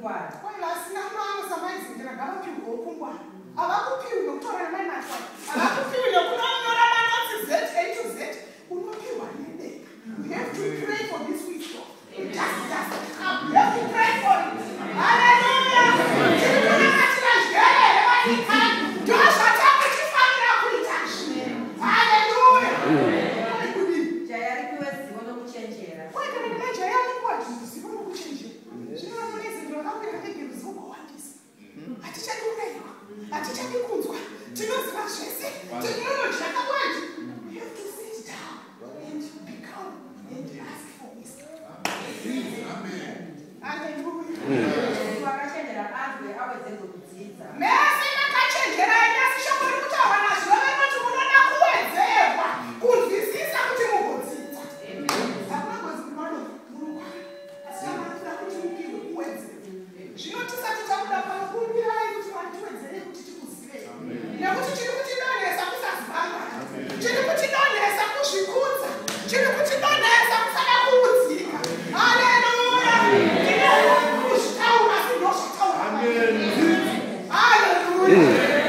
nokungwara. Kwai vasina mano samaizindira ngavapiwewo kungwara. Havakupiwi nokutaura namai Matwai, havakupiwi nekunonyora manotsi Z A to Z. Unopiwa nedenga. You have to pray for this wisdom. It just doesn't come. You have to pray for it. Hallelujah. Tiri kunamatira njere here vadikani? Ndozvatakuchifanira kuita zvino. Hallelujah. Kwai kudini? Jaya ripiwe zivo nokuchenjera. Kwai kana nemajaya anopiwa zivo nokuchenjera. Zvino vanoizindira vakakwira ndege ruzivo rwawandisa. Hatichadi kurayirwa, hatichadi kunzwa, tinoziva zvese, technology yakawanda. You have to sit down and be calm and ask for wisdom. Hallelujah. Kuti wakachenjera anzwe awedzerwe kudzidza. Mese makachenjerai, asi shoko riri kutaurwa nazvo vanoti munoda kuwedzerwa kunzwisisa kuti mugodzidza. Hakuna ngozi kumano munokwana, asi chamakuda kuti mupiwe kuwedzerwa. Zvino tisati tabuda pano, kumbirai kuti Mwari tiwedzerei kuti tikuzivei, nekuti chiri kutidonhesa kusaziva Mwari, chiri kutidonhesa kuzvikudza, chiri kutidonhesa kusada kuudzika. Haleluya! Tinokuzvitaura asi ndozvataura. Haleluya!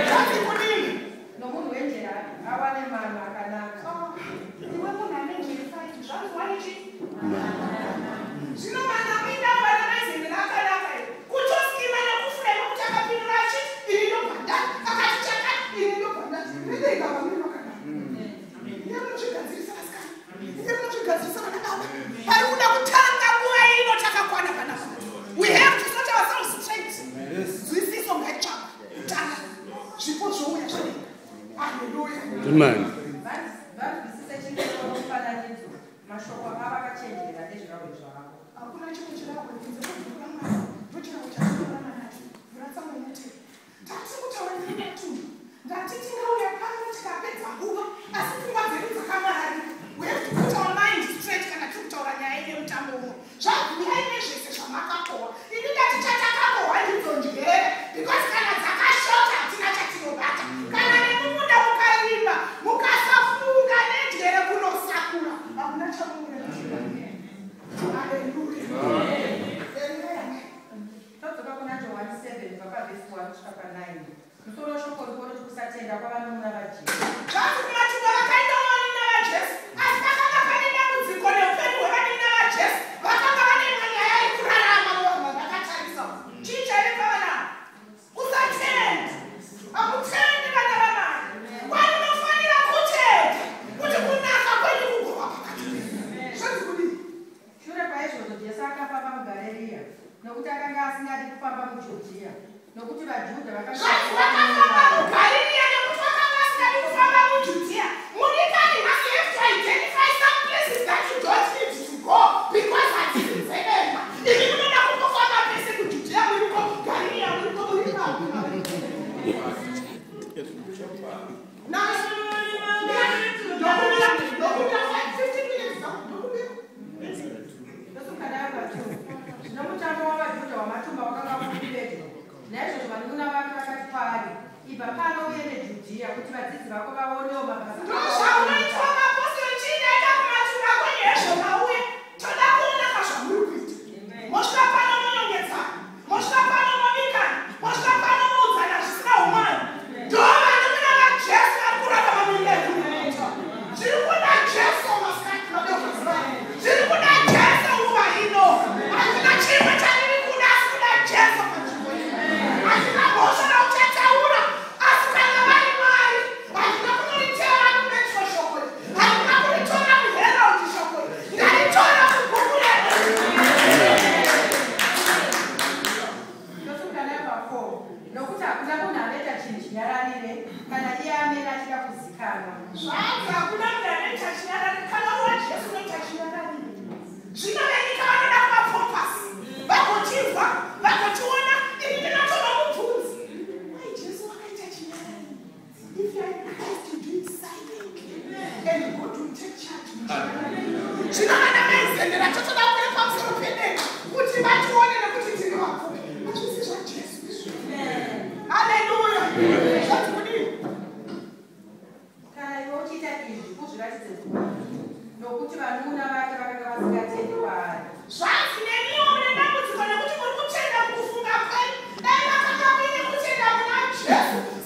Tati kudini? Nomunhu wenjere awane mano akanaka. Iwe munhu ane njere faiti zvanzwa nechi zvino mana muinda vana vaizendera akanaka here kutoskima nekufurema kuti akapindura achiti ini ndobva ndati, akati chakati ini ndobva ndati. Redenga vamwe vakadaro. Ine munozvigadzirisa vasikana, ine munozvigadzirisa vana baba. Pari kuda kutanga nguva ino takakwana panapa. We have to set ourselves straight. Nzwisiso ngaitsvaka kutanga, zvipo zvouya zvadenga. Haleluya. Amen. Vanzwisise chirevo nomufananidzo, mashoko avakachenjera nezvirahwe zvavo. Hakuna chimwe chirahwe kunze kwebhuku raMwari. Ndochirahwe chatinorarama nacho. Vhura tsamba inotevera. Tatiri kutaura nematunhu. Ndati tingauya pano tikapedza nguva, asi pfungwa dzedu dzakamwararika. We have to put our mind straight kana tiri kutaura nyaya yemutambo uno. Zvabvuyai nezvese zvamakakohwa. Ini ndati chatakakohwa ndidzo njere, because kana dzakashota hatina chatinobata. Kana nemumunda mukarima, mukasafunga nenjere kunosakura, hakuna chamunoita. Haleluya. Amen. Todzoka kuna Johani 7 kubva pavhesi 1 kusvika pa9. Musoro weshoko rinoti kusatenda kwavanun'una vaJesu. Zvanzi kumatumba vakaenda vanina vaJesu, asi pakanga pane dambudziko neupenyu hwevanina vaJesu. Vakanga vane imwe nyaya yekurarama muvanhu vakatarisa. Chii chaive pavana? Kusatenda. Hamutendi vana vamai. Kwamunofanira kutenda kuti kunaka kwenyu kugova pakati penyu. Zvanzi kudii? Shure kwaizvozvo Jesu akafamba muGareriya, nokuti akanga asingadi kufamba muJudhiya, nokuti vaJudha vakanga Zvanzi vakafamba muGaririya nekuti vakanga vasingadi kufamba muJudhiya. Mudikani, nhasi you have to identify some places that you don't need to go because hadzisi dzedenga. Imi munoda kungofamba pese. KuJudhiya muriko, Gaririya muriko, muri papi? Ndokumira 15 minutes, ndokumira. Ndosukadaro pa2. Zvino mutambo wavaJudha wamatumba wakanga uri pedyo. Naizvozvo vanun'una vake vakati kwaari, "Ibva pano uende Judhiya, kuti vadzidzi vako vaonewo mabasa ako Ndozvaunoitwa mapostori. Chiindaita kumatura kwenyu hezvo mauya, toda kuona kazvamuri kuita. Mosvika pano monongedzana, mosvika pano mobikana, mosvika pano moudzana zvisina umwani. Ndo vanun'una vaJesu vari kurarama munyika yekuita. Zviri kuda Jesu masikati madokazivai, zviri kuda Jesu nguva ino. Handina chimwe chandiri kuda asi kuda Jesu panzvimbo ino. Handina mhosva nauchataura, asi kana vari Mwari, handina kunoritera muMetro shoko iri, handina kuritora muHerald shoko iri, ndaritora mubhuku redu. Ndosukadaro pa4. Nokuti hakuna munhu anoita chinhu chinyararire kana iye amene achida kuzikanwa. Zvanzi hakuna munhu anoita chinyararire. Kana uri waJesu unoita chinyararire. Zvino venyika vanoda kuva pompous, vagochibva vagochiona. Ini ndinotova mubvunzi, wai Jesu wakaita chinyararire? If you are in Christ, you do it silently and God will take charge. Zvino vana maizendera totoda kuya pamusoro pedenga kuti vatione nekuti tiri vapfupi. Hazvisi zvaJesu izvo. Haleluya. Zvanzi kudii? Kana iwe uchiita izvi, uzviratidze kuvanhu. Nokuti vanun'una vake vakanga vasingatendi kwaari. Zvanzi neniwo mune dambudziko nekuti muri kutenda mukufunga. Jesu.